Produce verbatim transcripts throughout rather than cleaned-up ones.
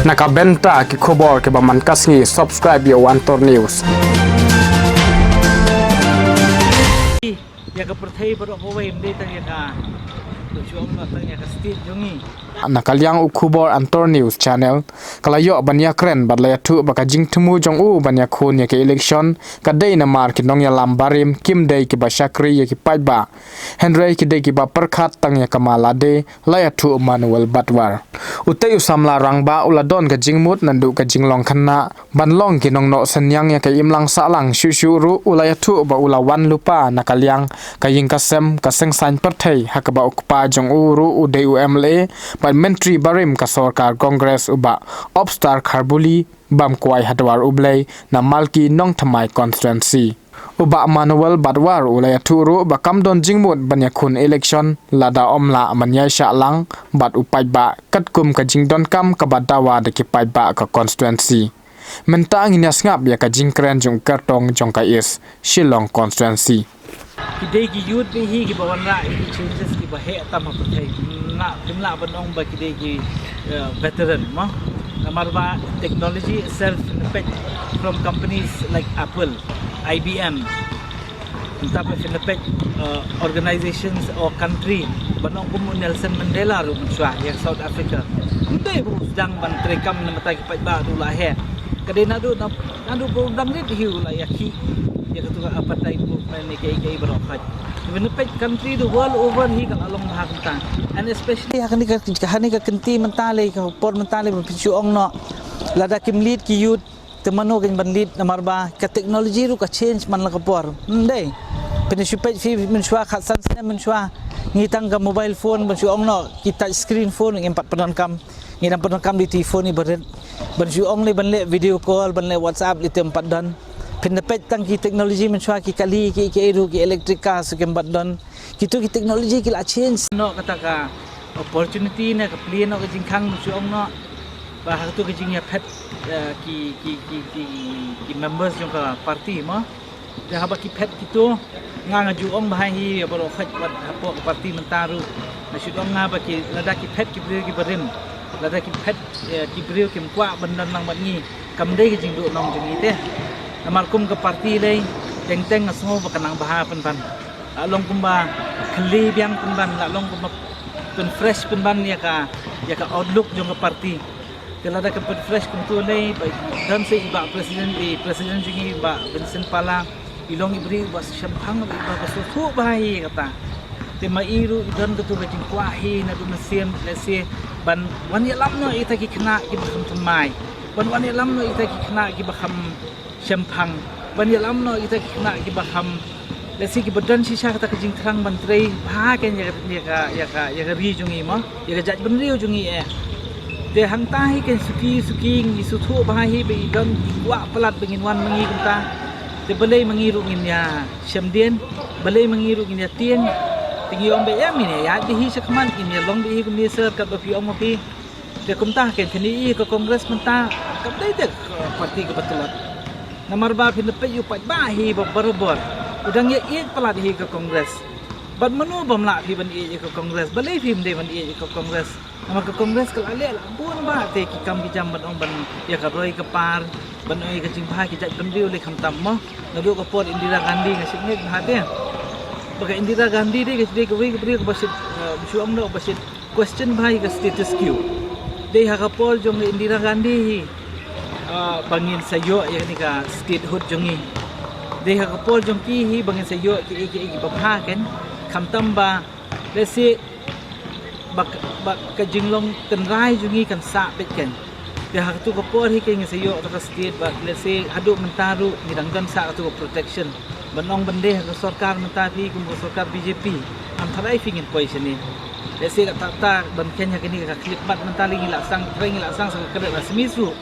Na ka bynta ki khubor kiba man ka sngi, subscribe ïa u Antor News. Ïa ka pyrthei baroh kawei, ym dei tang ïa ka, u shu ong noh tang ïa ka state jong ngi. Na ka liang u khubor Antor News Channel ka la ïoh ban ïakren bad la ïathuh ba ka jingthmu jong u ban ïakhun ïa ka election ka dei namar ki nongïalam barim kim dei kiba shakri ïa ki paidbah, hynrei ki dei kiba pyrkhat tang ïa ka ma lade, la ïathuh Manuel Badwar. Utei u samla rangbah u la don ka jingmut naduh ka jinglong khynnah ban long ki nongnoh synñiang ïa ka imlang sahlang. Shuh shuh ruh u la ïathuh ba u la wan lypa na ka liang ka ïing ka sem ka seng saiñ pyrthei, ha kaba u kpa jong u ruh u dei u M L A bad myntri barim ka sorkar Congress, u Bah Opstar Kharbuli, bam kwai ha Dwar U Blei na Malki Nongthymmai constituency. U Bah Manuel Badwar u la ïathuh ruh ba kam don jingmut ban ïakhun election lada ym lah ban ïaishah lang bad u paidbah katkum ka jingdonkam kaba dawa da ki paidbah ka constituency. Mynta ngin ïa sngap ïa ka jingkren jong u kyrtong jong ka East Shillong constituency. Ki dei ki youth beit hi kiba wanrah ïa ki changes kiba heh tam ha pyrthei. Ym lah, ym lah ban ong ba ki dei ki, eh, veteran mo. Namar ba technology itself peit from companies like Apple, I B M. Mynta peit, peit, uh, organizations or country, ban ong kum u Nelson Mandela ruh mynshuwa ïa South Africa. Ym dei ba u sdang ban treikam na bynta ki paidbah ruh la heh. Ka dei naduh, naduh ba u dang rit hi u la ïakhih ïa katu ka apartheid movement ne kaei kaei baroh khoit. Peit, country the world over hi ka la long bha kumta. And especially ha kane ka, ha kane ka kynti mynta lei, ka por mynta lei ba phin shu ong noh, lada kim lead ki youth, te mano kein ban lead, namar ba ka technology ruh ka change man la ka por. Ym dei. Phin shu peit phi mynshuwa, khatsan snem mynshuwa, ngi tang ka mobile phone, ban shu ong noh, ki touch screen phone ngim pat pyndonkam. Ngi dang pyndonkam da ki phone iba rit. Ban shu ong lei ban leh video call, ban leh WhatsApp lei te ym pat don. Phin da peit tang ki technology mynshuwa, ki kali, ki, ki ruh, ki electric cars ruh kim pat don. Kitu ki technology ki la change. Noh kata ka opportunity ne ka plie noh ka jingkhang, shu ong noh ba ha katu ka jingïaphet, eh, ki, ki, ki, ki, ki members jong ka party mo. Te haba ki phet kitu, nga nga ju ong bha hi ïa baroh khoit wat hapoh ka party mynta ruh. Nga shu ong nga ba ki, lada ki phet ki briew kiba rim, lada ki phet, eh, ki briew kim kwah ban don lang bad ngi, kam dei ka jingduhnong jong ngi te. Namar kum ka party lei, teng teng nga sngew ba ka nang bha pynban. La long kumba khlieh biang pynban, la long kumba pynfresh pynban ïa ka, ïa ka outlook jong ka party. Te lada ka pynfresh kumtu lei, ba don sa i Bah President, i President jong ngi Bah Vincent Pala, i long i briew ba shemphang, i ba, ba sngewthuh bha hi kata. Te ma i ruh i don katu ka jingkwah hi naduh mynsiem, lehse ban wan ïalam noh ïa kita ki khynnah kiba kham thymmai. Ban wan ïalam noh ïa kita ki khynnah kiba kham shemphang, ban ïalam noh ïa kita ki khynnah kiba kham, lehse kiba don shisha kata ka jingthrang ban trei bha kein ïa ka, ïa ka, ïa ka, ïa ka ri jong ngi mo, ïa ka jaitbynriew jong ngi eh. Te hangta hi kein suki suki ngi sngewthuh bha hi ba i don i kwah palat ba ngin wan ma ngi kumta. Te balei ma ngi ruh ngin ïa shem dien, balei ma ngi ruh ngin ïa tieng. Te ngi ong ba ïa ngin ïa ïaid beit hi shakhmat, ngin ïa long beit hi kumne sir katba phi ong ma phi. Te kumta kein phin ïohi ka Congress mynta kam dei te ka party kaba tlot. Namar ba phin da peit ïa u paidbah hi ba barabor u dang ïa ïeit palat hi ka Congress. Bad mano bym lah phi ban ïeit ïa ka Congress, balei phim dei ban ïeit ïa ka Congress? Namar ka Congress ka la leh la bun bha te ki kam ki jam ban ong ban ïa ka roi ka par, ban ong ïa ka jingbha ki jaitbynriew lei khamtam mo. Naduh ka por Indira Gandhi nga sngewthuh bha te. Ba ka Indira Gandhi dei ka, dei kawei ka briew kaba shait, eh, shu ong noh ba shait question bha ïa ka status quo. Dei ha ka por jong ka Indira Gandhi hi, ah, ba ngin sa ïoh ïa kane ka statehood jong ngi. Dei ha ka por jong ki hi ba ngin sa ïoh kiei kiei kiba bha kein. Khamtam ba, lehse ba, ba ka jinglong tynrai jong ngi kan sah beit kein. Te ha katu ka por hi kein ngin sa ïoh kata ka state ba, lehse haduh mynta ruh ngi dang don sah katu ka protection. Ban ong ban dei ha ka sorkar mynta phi kum ka sorkar B J P, ngam tharai phi ngin poi shane. Lehse kata kata ban kheiñ ha kane ka khyllipmat mynta lei ngi la sdang, tharai ngi la sdang sa ka klet la smis ruh.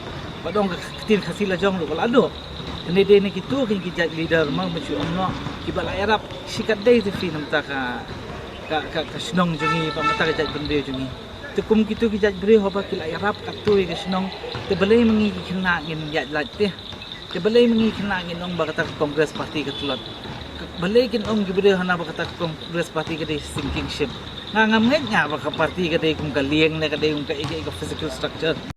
Ba dang ka ktien Khasi la jong ruh ka la duh. Kane dei na kitu kein ki jait leader ma, ma shu ong noh, kiba la ïarap shikatdei te phi na bynta ka, ka, ka, ka shnong jong ngi, bad na bynta ka jaitbynriew jong ngi. Te kum kitu ki jait briew haba ki la ïarap katto ïa ka shnong, te balei ma ngi ki khynnah ngin ïaid lait te? Te balei ma ngi ki khynnah ngin ong ba kata ka Congress party ka tlot? Balei kin ong ki briew hana ba kata ka Congress party ka dei sinking ship? Nga ngam ngeit nga ba ka party ka dei kum ka lieng ne ka dei kum ka, ka, ka physical structure.